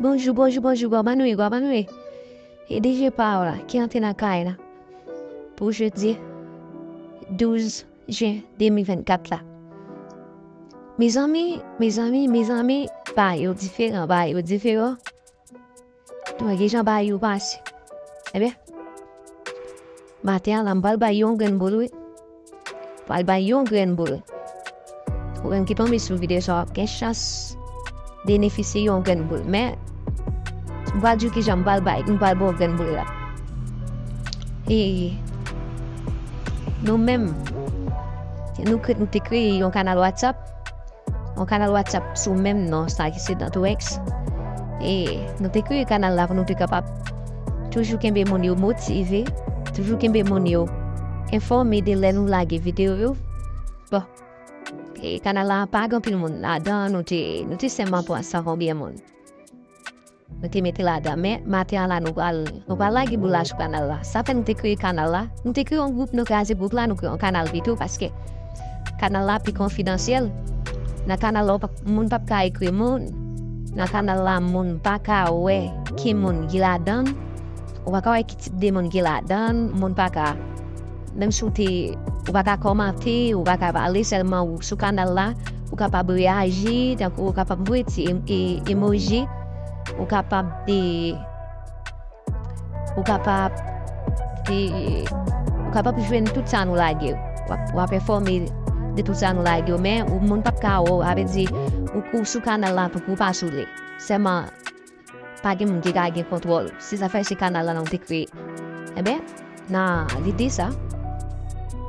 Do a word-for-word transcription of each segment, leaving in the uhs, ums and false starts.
Bonjou, bonjou, bonjou, kòman nou ye, kòman nou ye? E D J pa w la, ki antre nan kay la pou jedi douz jen de mil vennkat la. Mezanmi, mezanmi, mezanmi, bagay yo diferan, bagay yo diferan. Nou wè ki jan bagay yo pase. Ebyen, maten an la, m pral bay yon grenn boul, wi. Pral bay yon grenn boul. Ou menm ki tonbe sou videyo sa, w ap gen chans benefisye yon grenn boul. Men, m pral di w kijan m pral bay, m pral ba w grenn boul la. E nou menm, nou, kre- nou te kreye yon kanal WhatsApp. Yon kanal WhatsApp sou menm non sa ki se Dantorex. E nou te kreye kanal la pou nou te kapab toujou kenbe moun yo motive, toujou kenbe moun yo enfòme de lè nou lage videyo yo. Bon, e kanal la pa gen anpil moun ladan, nou te, nou te sèlman pran san konbyen moun. Nou te mete ladan. Men, maten an la, nou pral, nou pral lage boul la sou kanal la. Sa fè nou te kreye kanal la. Nou te kreye yon gwoup, nou kraze gwoup la, nou kreye yon kanal pito, paske kanal la pi konfidansyèl. Nan kanal la, w p ap- moun p ap ka ekri moun. Nan kanal la, moun pa ka wè ki moun ki ladan l. Ou pa ka wè ki tip de moun ki ladan l, moun pa ka, menm si w te, ou pa ka kòmante, ou pa ka pale, sèlman ou sou kanal la, ou kapab reyaji, tankou ou kapab voye ti em- e- emoji, ou kapab de, ou kapab de, ou kapab jwenn tout sa nou lage. W ap, w ap enfòme de tout sa nou lage yo, men ou, moun p ap ka wè w, sa vle di, ou, ou sou kanal la, tankou ou pa sou li. Sèlman, pa gen moun ki ka gen kontwòl. Se zafè se kanal la nou te kreye. Enben, nan lide sa,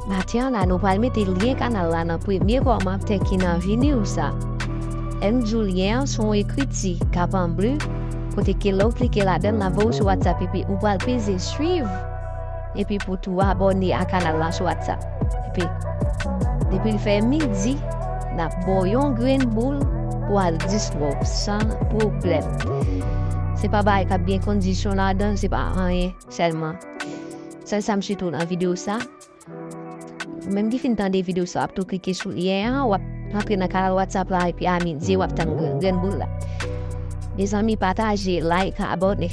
maten an la, nou pral mete lyen kanal la nan premye kòmantè ki nan vini w sa. Lè m di w lyen an, se yon ekriti k ap an ble, kote ke lè w klike ladan l, l ap voye w sou WhatsApp, epi ou pral peze swiv, epi pou tou abòne a kanal la sou WhatsApp. Epi, depi l fè midi, n ap ba w yon grenn boul pou al distwè w san pwoblèm. Se pa bagay k ap gen kondisyon ladan, se pa anyen sèlman. Sèl sa m swete w nan videyo sa, ou menm ki fin tande videyo sa, w ap tou klike sou lyen an, w ap rantre nan kanal WhatsApp la, epi a midi, w ap tann grenn, grenn boul la. Mezanmi, pataje, like, abòne.